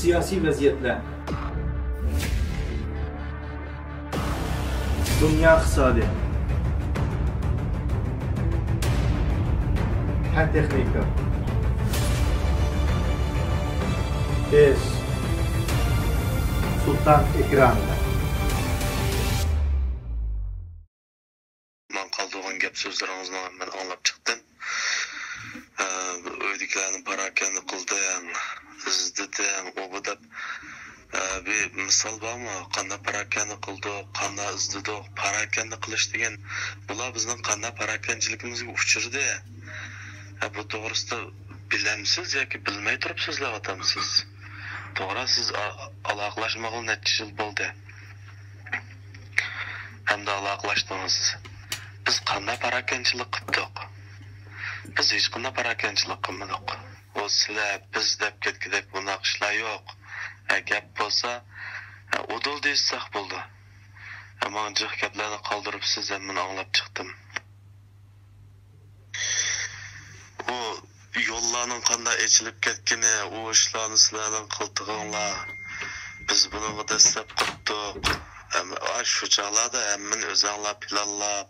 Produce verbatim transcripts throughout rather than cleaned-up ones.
سىياسىي ۋەزىيەتلەر، دۇنيا ئىقتىسادى، پەن تېخنىكا، بىز سۇلتان ئېكرانىدا. ماڭا قالدۇرغان گەپ سۆزلىرىڭىزنى مەن ئاڭلاپ چىقتىم. ئە، ئۆيدىكىلەرنى پاراكەندە قىلدىڭ، ئىزدىدىڭ، ئۇ بۇ دەپ، ئە، بىر مىسال بارمۇ؟ قانداق پاراكەندە قىلدۇق، قانداق ئىزدىدۇق؟ پاراكەندە قىلىش دېگەن، بۇلار بىزنىڭ قانداق پاراكەندىچىلىكىمىزگە ئۇچرىدى؟ ئە، بۇ توغرىسىدا بىلەمسىز ياكى بىلمەي تۇرۇپ سۆزلەۋاتامسىز؟ توغرا، سىز ئا-، ئالاقىلاشمىغىلى نەچچە يىل بولدى. ھەمدە ئالاقىلاشتىڭىز. بىز قانداق پاراكەندىچىلىك قىپتۇق؟ بىز ھېچقانداق پاراكەندىچىلىك قىلمىدۇق. ئۇ سىلەر، بىز دەپ كەتكۈدەك بۇنداق ئىشلار يوق. ھە، گەپ بولسا، ھە، ئۇدۇل دېيىشسەك بولىدۇ. ھە، ماڭا جىق گەپلەرنى قالدۇرۇپ، سىز ھەممىنى ئاڭلاپ چىقتىم. ئۇ يوللارنىڭ قانداق ئېچىلىپ كەتكىنى، ئۇ ئىشلارنى سىلەرنىڭ قىلتىقىڭلار. بىز بۇنىڭغا دەسسەپ قىپتۇق. ھەم، ئا، شۇ چاغلاردا ھەممىنى ئۆزەڭلار پىلانلاپ،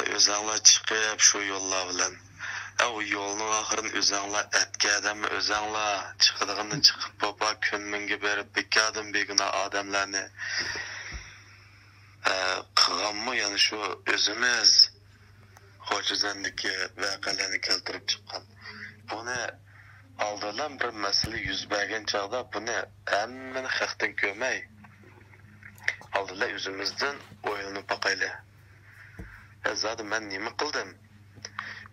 ئۆزەڭلار چىقىپ شۇ يوللار بىلەن. ئا، ئۇ يولنىڭ ئاخىرىنى ئۆزەڭلار ئەتكەن ئادەممۇ ئۆزەڭلار، چىقىدىغىنىنى چىقىپ بوپا، كۈنمىڭگە بېرىپ بىكاردىن بىگۇناھ ئادەملەرنى، ئە، قىغانمۇ يەنە شۇ ئۆزىمىز. خوجىزەندىكى ۋەقەلەرنى كەلتۈرۈپ چىققان. بۇنى ئالدىنلا بىر مەسىلە يۈز بەرگەن چاغدا بۇنى ھەممىنى خەقتىن كۆرمەي، ئالدىنلا ئۆزىمىزدىن ئويلىنىپ باقايلى. ئە، زادى مەن نېمە قىلدىم؟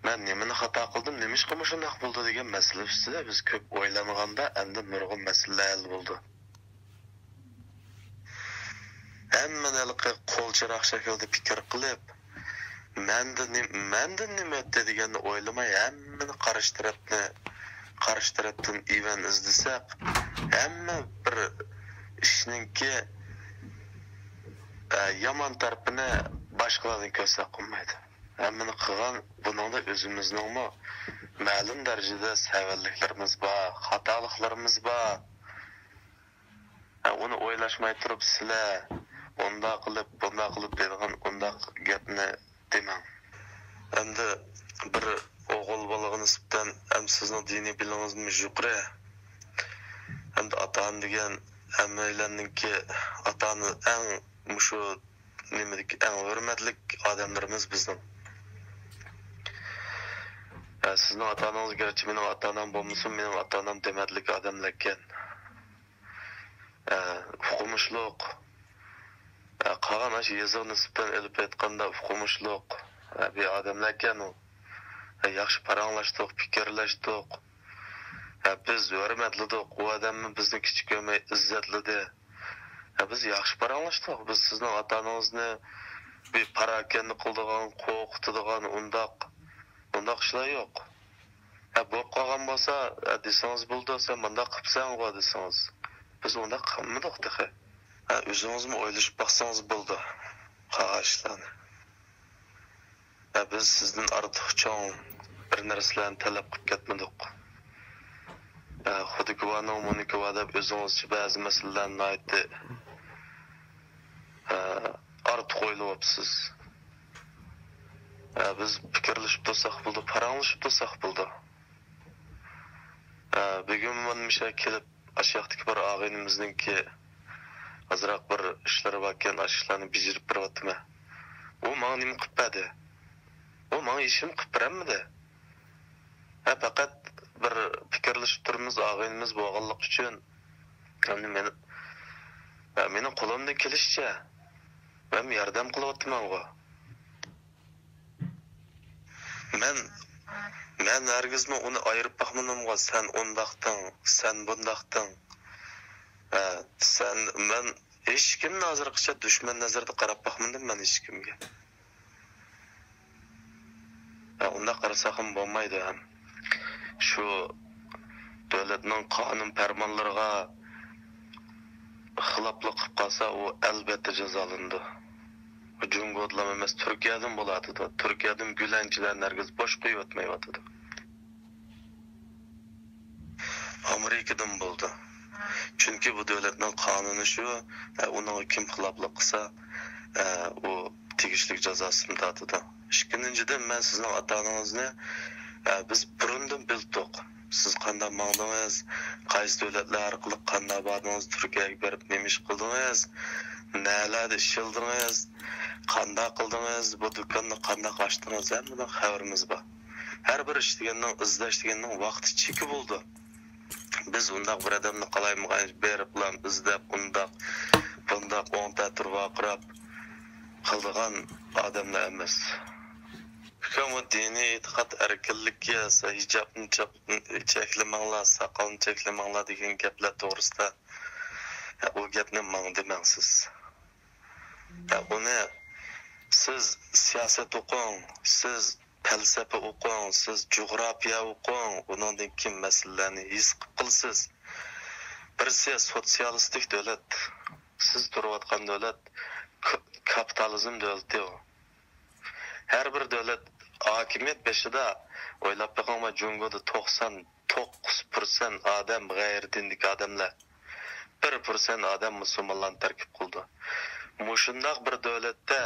مەن نېمىنى خاتا قىلدىم؟ نېمىشقا مۇشۇنداق بولدى دېگەن مەسىلە ئۈستىدە بىز كۆپ ئويلانغاندا ئەمدى نۇرغۇن مەسىلىلەر ھەل بولىدۇ. ھەممىنى ھېلىقى قول چىراغ شەكلىدە پىكىر قىلىپ، مەندە نېم-، مەندىن نېمە ئۆتتى دېگەننى ئويلىماي، ھەممىنى قارشى تەرەپنى، قارشى تەرەپتىن ئىۋەن ئىزدىسەك، ھەممە بىر ئىشنىڭكى، ئە، يامان تەرىپىنى باشقىلاردىن كۆرسەك بولمايدۇ. ھەممىنى قىلغان، بۇنىڭدا ئۆزىمىزنىڭمۇ مەلۇم دەرىجىدە سەۋەنلىكلىرىمىز بار، خاتالىقلىرىمىز بار. ھە، ئۇنى ئويلاشماي تۇرۇپ، سىلەر ئۇنداق قىلىپ، بۇنداق قىلىپ دەيدىغان ئۇنداق گەپنى دېمەڭ. ئەمدى بىر ئوغۇل بالىغا نىسبەتەن ھەم سىزنىڭ دىنىي بىلىمىڭىزمۇ يۇقىرى. ئەمدى ئاتا-ئانا دېگەن ھەممەيلەننىڭكى، ئاتا-ئانا ئەڭ مۇشۇ نېمىدىكى ئەڭ ھۆرمەتلىك ئادەملىرىمىز بىزنىڭ. ھە، سىزنىڭ ئاتا-ئانىڭىز گەرچە مېنىڭ ئاتا-ئانام بولمىسۇن، مېنىڭ ئاتا-ئانام ھۆرمەتلىك ئادەملەركەن. ئە، ئوقۇمۇشلۇق، ئە، قالغان ئاشۇ يېزىغا نىسبەتەن ئېلىپ ئېيتقاندا ئوقۇمۇشلۇق، ئە، بىر ئادەملەركەن ئۇ. ئە، ياخشى پاراڭلاشتۇق، پىكىرلەشتۇق. ئە، بىز ھۆرمەتلىدۇق، ئۇ ئادەممۇ بىزنى كىچىك كۆرمەي ئىززەتلىدى. ئە، بىز ياخشى پاراڭلاشتۇق. بىز سىزنىڭ ئاتا-ئانىڭىزنى بىر پاراكەندە قىلىدىغان، قورقۇتىدىغان ئۇنداق، ئۇنداق ئىشلار يوق. ھە، بولۇپ قالغان بولسا، ھە، دېسىڭىز بولىدۇ، سەن مۇنداق قىپسەنغۇ دېسىڭىز. بىز ئۇنداق قىلمىدۇق تېخى. ھە، ئۆزىڭىزمۇ ئويلىشىپ باقسىڭىز بولىدۇ قالغان ئىشلارنى. ھە، بىز سىزدىن ئارتۇق چوڭ بىر نەرسىلەرنى تەلەپ قىلىپ كەتمىدۇق. ھە، خۇدىكى بارنىڭ مۇنىكى بار دەپ ئۆزىڭىزچە بەزى مەسىلىلەرنى ناھايىتى، ھە، ئارتۇق ئويلىۋاپسىز. ھە، بىز پىكىرلىشىپ تۇرساق بولىدۇ، پاراڭلىشىپ تۇرساق بولىدۇ. ئە، بۈگۈن مانا مۇشۇ كېلىپ، ئاشۇ ياقتىكى بىر ئاغىنىمىزنىڭكى ئازراق بىر ئىشلىرى باركەن، ئاشۇ ئىشلارنى بېجىرىپ بېرىۋاتىمەن. ئۇ ماڭا نېمە قىلىپ بەردى؟ ئۇ ماڭا ھېچنېمە قىلىپ بېرەلمىدى. ھە، پەقەت بىر پىكىرلىشىپ تۇرىمىز، ئاغىنىمىز بولغانلىقى ئۈچۈن، ئەمدى مېنى، ھە، مېنىڭ قولۇمدىن كېلىشىچە، مەن ياردەم قىلىۋاتىمەنغۇ. مەن، مەن ھەرگىزمۇ ئۇنى ئايرىپ باقمىدىمغۇ، سەن ئۇنداقتىڭ، سەن بۇنداقتىڭ. ھە، سەن، مەن ھېچكىمنى ھازىرغىچە دۈشمەن نەزىرىدە قاراپ باقمىدىم مەن ھېچكىمگە. ھە، ئۇنداق قارىساقمۇ بولمايدۇ ھەم. شۇ دۆلەتنىڭ قانۇن پەرمانلىرىغا خىلاپلىق قىلىپ قالسا، ئۇ ئەلۋەتتە جازالىنىدۇ. جۇڭگودىلا ئەمەس، تۈركىيەدىمۇ بولۇۋاتىدۇ. تۈركىيەدىمۇ گۈلەنچىلەرنى ھەرگىز بوش قويۇۋەتمەيۋاتىدۇ. ھە، ئامېرىكىدىن بولىدۇ. چۈنكى بۇ دۆلەتنىڭ قانۇنى شۇ، ئە، ئۇنىڭغا كىم خىلاپلىق قىلسا، ئە، ئۇ تېگىشلىك جازاسىنى تارتىدۇ. ئىككىنچىدىن، مەن سىزنىڭ ئاتا-ئانىڭىزنى، ئە، بىز بۇرۇندىن بىلدۇق. سىز قانداق ماڭدىڭىز، قايسى دۆلەتلەر ئارقىلىق قانداق باردىڭىز، تۈركىيەگە بېرىپ نېمە ئىش قىلدىڭىز، نەلەردە ئىشلىدىڭىز، قانداق قىلدىڭىز، بۇ دۇكاننى قانداق ئاچتىڭىز، ھەممىنىڭ خەۋىرىمىز بار. ھەر بىر ئىش دېگەننىڭ، ئىزدەش دېگەننىڭ ۋاقتى، چېكى بولىدۇ. بىز ئۇنداق بىر ئادەمنى قالايمىقان بېرىپلا ئىزدەپ، ئۇنداق، بۇنداق ئوڭ تەتۈر ۋارقىراپ قىلىدىغان ئادەملەر ئەمەس. ئۇكام، ئۇ دىنىي ئېتىقاد ئەركىنلىكى، ھىجابنى چاپ-، چەكلىمەڭلار، ساقالنى چەكلىمەڭلار دېگەن گەپلەر توغرىسىدا، ئۇ گەپنى ماڭا دېمەڭ سىز. ئۇنى سىز سىياسەت ئوقۇڭ، سىز پەلسەپە ئوقۇڭ، سىز جۇغراپىيە ئوقۇڭ، ئۇنىڭدىن كېيىن مەسىلىلەرنى ھېس قىلىپ قالىسىز. بىرسى سوتسىيالىستىك دۆلەت، سىز تۇرۇۋاتقان دۆلەت ك-، كاپىتالىزم دۆلىتى ئۇ. ھەر بىر دۆلەت ھاكىمىيەت بېشىدا، ئويلاپ بېقىڭلار، جۇڭگودا توقسان توققۇز پىرسەنت ئادەم غەيرىي دىندىكى ئادەملەر، بىر پىرسەنت ئادەم مۇسۇلمانلارنى تەركىب قىلىدۇ. مۇشۇنداق بىر دۆلەتتە،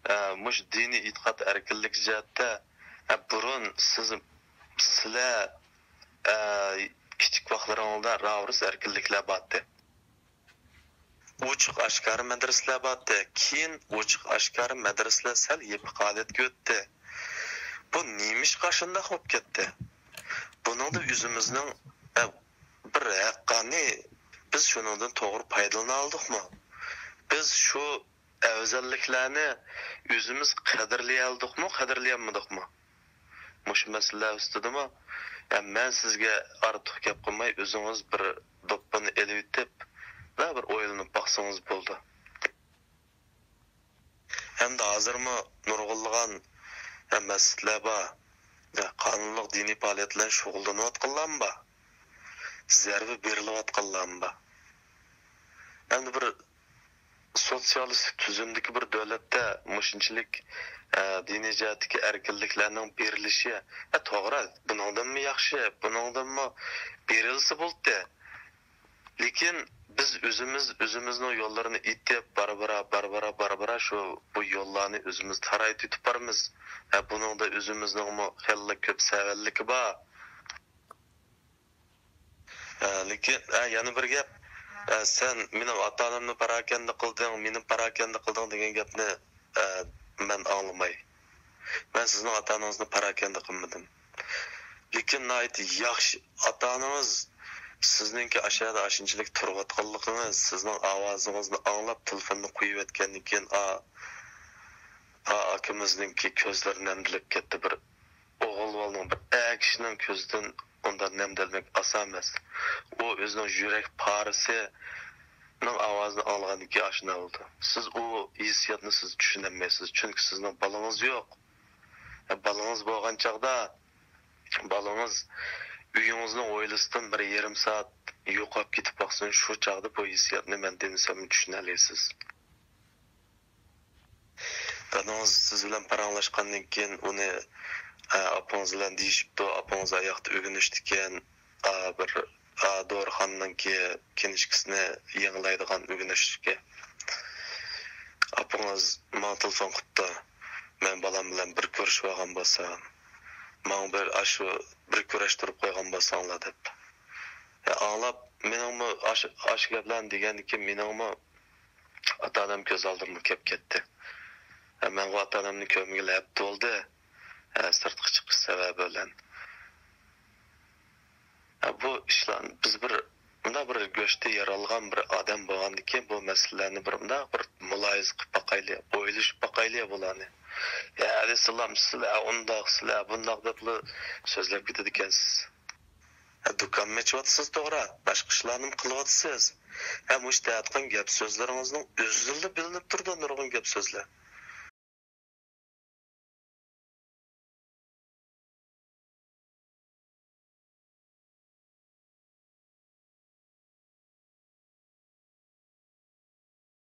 ئە، مۇشۇ دىنىي ئېتىقاد ئەركىنلىكى جەھەتتە، ئە، بۇرۇن سىز، سىلەر، ئە، كىچىك ۋاقىتلىرىڭلاردا راۋۇرۇس ئەركىنلىكلەر بارتتى. ئوچۇق ئاشكارا مەدرىسىلەر بارتتى. كېيىن ئوچۇق ئاشكارا مەدرىسىلەر سەل يېپىق ھالەتكە ئۆتتى. بۇ نېمىشقا شۇنداق بولۇپ كەتتى؟ بۇنىڭدا ئۆزىمىزنىڭ، ئە، بىر ھەققانىي، بىز شۇنىڭدىن توغرا پايدىلىنالدۇقمۇ؟ بىز شۇ ئەۋزەللىكلەرنى ئۆزىمىز قەدىرلىيەلدۇقمۇ، قەدىرلىيەلمىدۇقمۇ؟ مۇشۇ مەسىلىلەر ئۈستىدىمۇ، يا، مەن سىزگە ئارتۇق گەپ قىلماي، ئۆزىڭىز بىر دوپپىنى ئېلىۋېتىپ، بىر ئويلىنىپ باقسىڭىز بولىدۇ. ھەمدە ھازىرمۇ نۇرغۇنلىغان، يا، مەسچىتلەر بار، يا، قانۇنلۇق دىنىي پائالىيەت بىلەن شۇغۇللىنىۋاتقانلارمۇ بار، زەربە بېرىلىۋاتقانلارمۇ بار. ھەمدە بىر سوتسىيالىستىك تۈزۈمدىكى بىر دۆلەتتە مۇشۇنچىلىك، ئە، دىنىي جەھەتتىكى ئەركىنلىكلەرنىڭ بېرىلىشى، ئە، توغرا، بۇنىڭدىنمۇ ياخشى، بۇنىڭدىنمۇ بېرىلسە بولاتتى. لېكىن بىز ئۆزىمىز ئۆزىمىزنىڭ يوللىرىنى ئېتىپ، بارا-بارا، بارا-بارا، بارا-بارا شۇ بۇ يوللارنى ئۆزىمىز تارايتىۋېتىپ بارىمىز. ئە، بۇنىڭدا ئۆزىمىزنىڭمۇ خېلىلا كۆپ سەۋەنلىكى بار. ئە، لېكىن، ئە، يەنە بىر گەپ، ئە، سەن مېنىڭ ئاتا-ئانامنى پاراكەندە قىلدىڭ، مېنى پاراكەندە قىلدىڭ دېگەن گەپنى، ئە، مەن ئاڭلىماي. مەن سىزنىڭ ئاتا-ئانىڭىزنى پاراكەندە قىلمىدىم. لېكىن ناھايىتى ياخشى ئاتا-ئانىڭىز سىزنىڭكى ئاشۇ يەردە ئاشۇنچىلىك تۇرۇۋاتقانلىقىڭىز، سىزنىڭ ئاۋازىڭىزنى ئاڭلاپ تېلېفوننى قويۇۋەتكەندىن كېيىن، ئا، ئا، ئاكىمىزنىڭكى كۆزلىرى نەمدىلىپ كەتتى. بىر ئوغۇل بالىنىڭ، بىر ئەر كىشىنىڭ كۆزىدىن ئۇنداق نەم دەلمەك ئاسان ئەمەس. ئۇ ئۆزىنىڭ يۈرەك پارىسىنىڭ ئاۋازىنى ئاڭلىغاندىن كېيىن ئاشۇنداق بولىدۇ. سىز ئۇ ھېسسىياتنى سىز چۈشىنەلمەيسىز، چۈنكى سىزنىڭ بالىڭىز يوق. بالىڭىز بولغان چاغدا، بالىڭىز ئۆيىڭىزنىڭ ھويلىسىدىن بىر يېرىم سائەت يوقاپ كېتىپ باقسۇن، شۇ چاغدا بۇ ھېسسىياتنى مەن دېمىسەممۇ چۈشىنەلەيسىز. دادىڭىز سىز بىلەن پاراڭلاشقاندىن كېيىن ئۇنى، ئە، ئاپىڭىز بىلەن دېيىشىپتۇ، ئاپىڭىز ئاياقتا ئۆگىنىشتىكەن، ئا، بىر، ئا، دورىخانىنىڭكى كىنىشكىسىنى يېڭىلايدىغان ئۆگىنىشتىكى. ئاپىڭىز ماڭا تېلېفون قىپتۇ، مەن بالام بىلەن بىر كۆرۈشۈۋالغان بولسام، ماڭا بىر ئاشۇ بىر كۆرۈشتۈرۈپ قويغان بولساڭلار دەپ. ئاڭلاپ، مېنىڭمۇ ئاشۇ، ئاشۇ گەپلەرنى دېگەندىكىن مېنىڭمۇ ئاتا-ئانام كۆز ئالدىمغا كەپ كەتتى. ھە، مەنغۇ ئاتا-ئانامنى كۆرمىگىلى ھەپتە بولدى. ھە، سىرتقا چىقىش سەۋەبى بىلەن. ھە، بۇ ئىشلار، بىز بىر، مۇنداق بىر گۆشتە يارالغان بىر ئادەم بولغاندىكىن، بۇ مەسىلىلەرنى بىر مۇنداق بىر مۇلاھىزە قىلىپ باقايلى، ئويلىشىپ باقايلى بۇلارنى. يا ئەلەيھىسسالام، سىلەر ئۇنداق، سىلەر بۇنداق دەپلا سۆزلەپ كېتىدىكەنسىز. ھە، دۇكانمۇ ئېچىۋاتىسىز، توغرا. باشقا ئىشلارنىمۇ قىلىۋاتىسىز. ھە، مۇشۇ دەۋاتقان گەپ سۆزلىرىڭىزنىڭ ئۆزىدىنلا بىلىنىپ تۇرىدۇ نۇرغۇن گەپ سۆزلەر.